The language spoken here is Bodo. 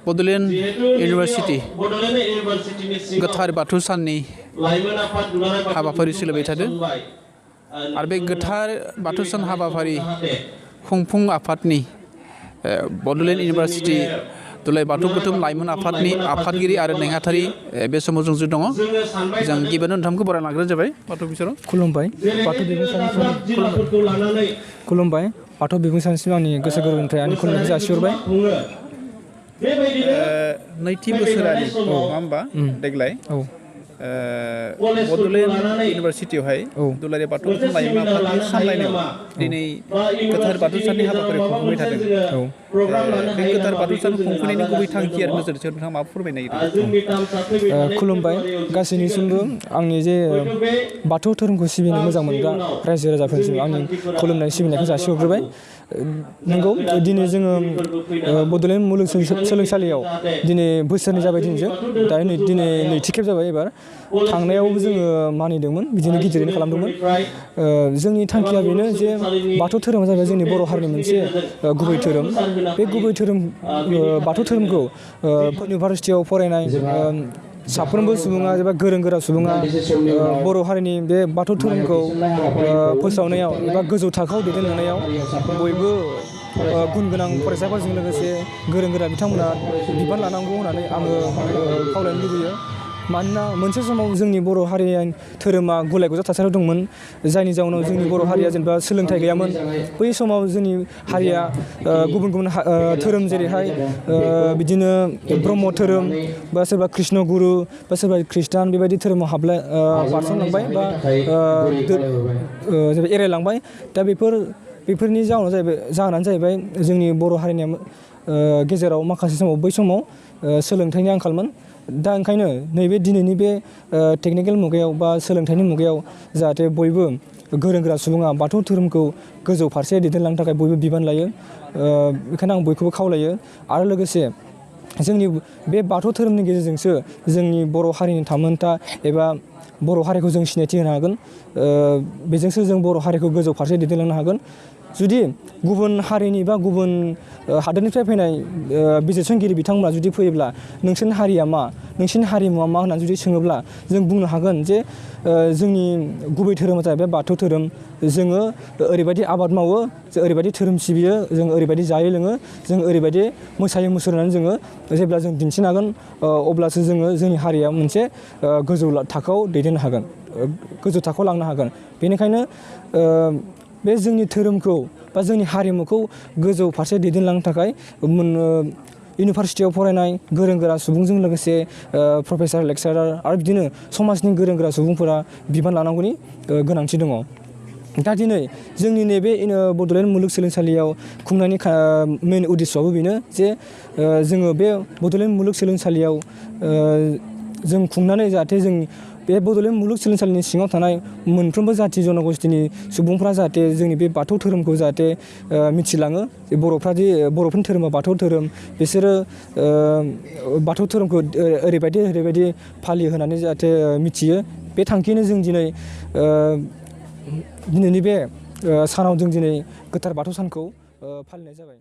Bodoland University Gwthar Bathou Sanni हाबाफारि सोलिबाय थादों आरो बे गोथार बाथौ सान हाबाफारि खुंफुं आफादनि बड'लेण्ड इउनिभारसिटि दुलाराय बाथौ गोथौ लाइमोन आफादनि आफादगिरि आरो नेहाथारि बे समाव जों दङ जों गिबियावनो नोंथांखौ बरायना लाग्रोनाय जाबाय बाथौ बिसोराव खुलुमबाय बाथौ बिबुंसारसिम आंनि गोसो गोरबोनिफ्राय आंनि खुलुमनायखौ जासिहरबाय नैथि बोसोरारि नङा होमबा देग्लाय बड'लेण्ड इउनिभारसिटियावहाय दुलाराय बाथौ गोथौ लाइमोन आफादनि सामलायनायाव दिनै गोथार बाथौ साननि हाबाफारिखौ खुंबाय थादों बे गोथार बाथौ सान खुंफुंनायनि गुबै थांखि आरो नोजोरथियाव नोंथाङा मा फोरमायनो नागिरदों खुलुमबाय गासैनिसिमबो आंनि जे बाथौ धोरोमखौ सिबिनो मोजां मोनग्रा रायजो राजाफोरनिसिम आंनि खुलुमनाय सिबिनायखौ जासिहरग्रोबाय नंगौ दिनै जोङो बड'लेण्ड मुलुगसोलोंसालियाव दिनै बोसोरनै जाबाय दिनैजों दा दिनै नैथि खेब जाबाय एबार थांनायावबो जोङो मानिदोंमोन बिदिनो गिदिरैनो खालामदोंमोन जोंनि थांखिया बेनो जे बाथौ धोरोमा जाबाय जोंनि बर' हारिनि मोनसे गुबै धोरोम बे गुबै धोरोम बाथौ धोरोमखौ इउनिभारसिटियाव फरायनाय साफ्रोमबो सुबुङा एबा गोरों गोरा सुबुङा बर' हारिनि बे बाथौ धोरोमखौ फोसावनायाव एबा गोजौ थाखोआव दैदेनलांनायाव बयबो गुन गोनां फरायसाफोरजों लोगोसे गोरों गोरा बिथांमोना बिबान लानांगौ होननानै आङो खावलायनो लुबैयो मानोना मोनसे समाव जोंनि बर' हारिनि धोरोमा गुलाय गुजाय थासारियाव दंमोन जायनि जाउनाव जोंनि बर' हारिया जेनेबा सोलोंथाइ गैयामोन बै समाव जोंनि हारिया गुबुन गुबुन धोरोम जेरैहाय बिदिनो ब्रह्म धोरोम बा सोरबा कृष्ण गुरु बा सोरबा खृष्टान बेबायदि धोरोमाव बारसनलांबाय बा एरायलांबाय दा बेफोरनि जाहोनानो जाहैबाय जोंनि बर' हारिनि गेजेराव माखासे समाव बै समाव सोलोंथाइनि आंखालमोन दा ओंखायनो नैबे दिनैनि बे टेकनिकेल मुगायाव बा सोलोंथाइनि मुगायाव जाहाथे बयबो गोरों गोरा सुबुङा बाथौ धोरोमखौ गोजौ फारसे दैदेनलांनो थाखाय बयबो बिबान लायो बेखायनो आं बयखौबो खावलायो आरो लोगोसे जोंनि बे बाथौ धोरोमनि गेजेरजोंसो जोंनि बर' हारिनि थामोनथा एबा बर' हारिखौ जों सिनायथि होनो हागोन बेजोंसो जों बर' हारिखौ गोजौ फारसे दैदेनलांनो हागोन जुदि गुबुन हारिनि बा गुबुन हादोरनिफ्राय फैनाय बिजिरसंगिरि बिथांमोना जुदि फैयोब्ला नोंसोरनि हारिया मा नोंसोरनि हारिमुवा मा होननानै जुदि सोङोब्ला जों बुंनो हागोन जे जोंनि गुबै धोरोमा जाहैबाय बाथौ धोरोम जोङो ओरैबायदि आबाद मावो जों ओरैबायदि धोरोम सिबियो जों ओरैबायदि जायो लोङो जों ओरैबायदि मोसायो मुसुरनानै जोङो जेब्ला जों दिन्थिनो हागोन अब्लासो जोङो जोंनि हारिया मोनसे गोजौ थाखोआव दैदेननो हागोन गोजौ थाखोआव लांनो हागोन बेनिखायनो बे जोंनि धोरोमखौ बा जोंनि हारिमुखौ गोजौ फारसे दैदेनलांनो थाखाय इउनिभारसिटियाव फरायनाय गोरों गोरा सुबुंजों लोगोसे प्रफेसार लेक्सारार आरो बिदिनो समाजनि गोरों गोरा सुबुंफोरा बिबान लानांगौनि गोनांथि दङ दा दिनै जोंनि नैबे बड'लेण्ड मुलुगसोलोंसालियाव खुंनायनि मेन उद्देশ্যआबो बेनो जे जोङो बे बड'लेण्ड मुलुगसोलोंसालियाव जों खुंनानै जाहाथे जों बे बड'लेण्ड मुलुगसोलोंसालिनि सिङाव थानाय मोनफ्रोमबो जाथि जन'गस्थिनि सुबुंफ्रा जाहाथे जोंनि बे बाथौ धोरोमखौ जाहाथे मिथिलाङो बर'फोरनि धोरोमा बाथौ धोरोम बिसोरो बाथौ धोरोमखौ ओरैबायदि फालियो होननानै जाहाथे मिथियो बे थांखिनो जों दिनैनि बे सानाव जों दिनै गोथार बाथौ सानखौ फालिनाय जाबाय